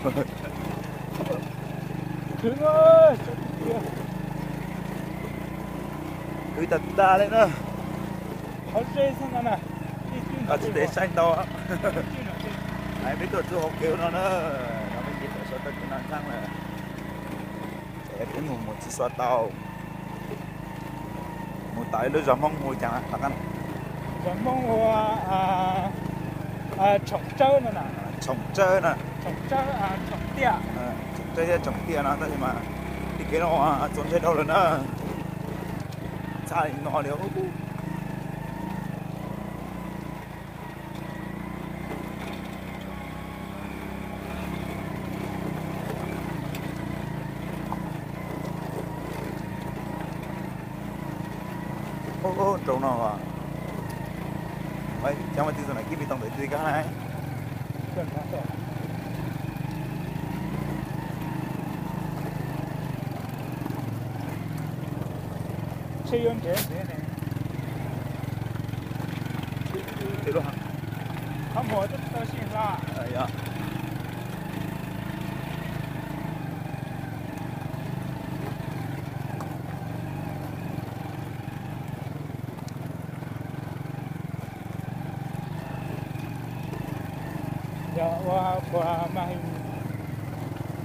Khwv tag tag li na. Tsis ntev saib ntau. Peb tuaj txug hauv kev no na, no peb ces tawm sau tau kev no ntxaaj lawm. Es peb mus mus txhij xua tau, mus tom ib lub zos Hmoob hu caag? Zos Hmoob hu Tshoom Tsawb no. Tshoom Tsawb na. Tshoom Tsawb thiab Tshoom Tiaj no, tab sis mas tej kev no txaus ntshai dhau lawm na. Txhaj li no li. Rau no, cov ma tij tug nam kib pis tau ntawm tij kab na. Yog ua puas mag him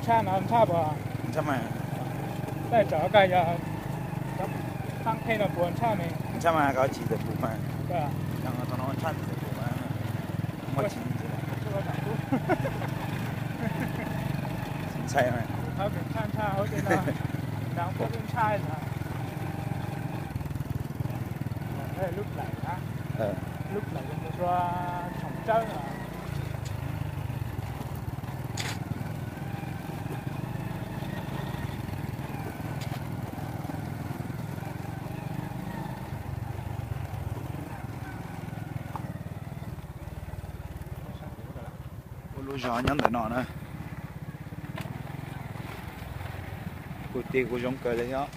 tshaj no ntshaj puas? Ntshaj mas. Tej tsam koj yog thaab qhej no puas ntshaj ne? Ntshaj mas, koj tsis txawm pum mas. Thaum no ntshaj tsis txawm pum mas. Muaj tsis ntshai mas. Ntshai mas. Ntshai ntshai. Lub plaws, lub plaws mus rua Tshoom Tsawb no. Ua lub zos nyob ntawm no na. Kuv tig kuv zoo kawg li thiab.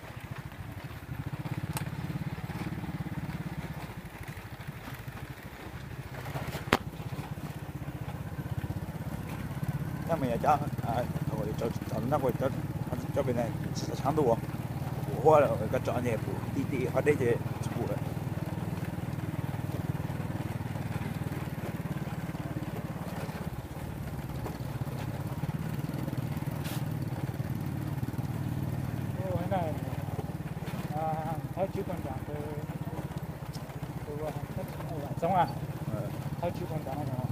Nyob mas yog cov, thaum nyob kuv cov pem na, tsis tau tshav ntuj, pum huab lawm, koj tso nyem pum ti ti hov deb ces tsis pum lawm. Thawj tswj koo nrad, tus thawj tswj koo nrad,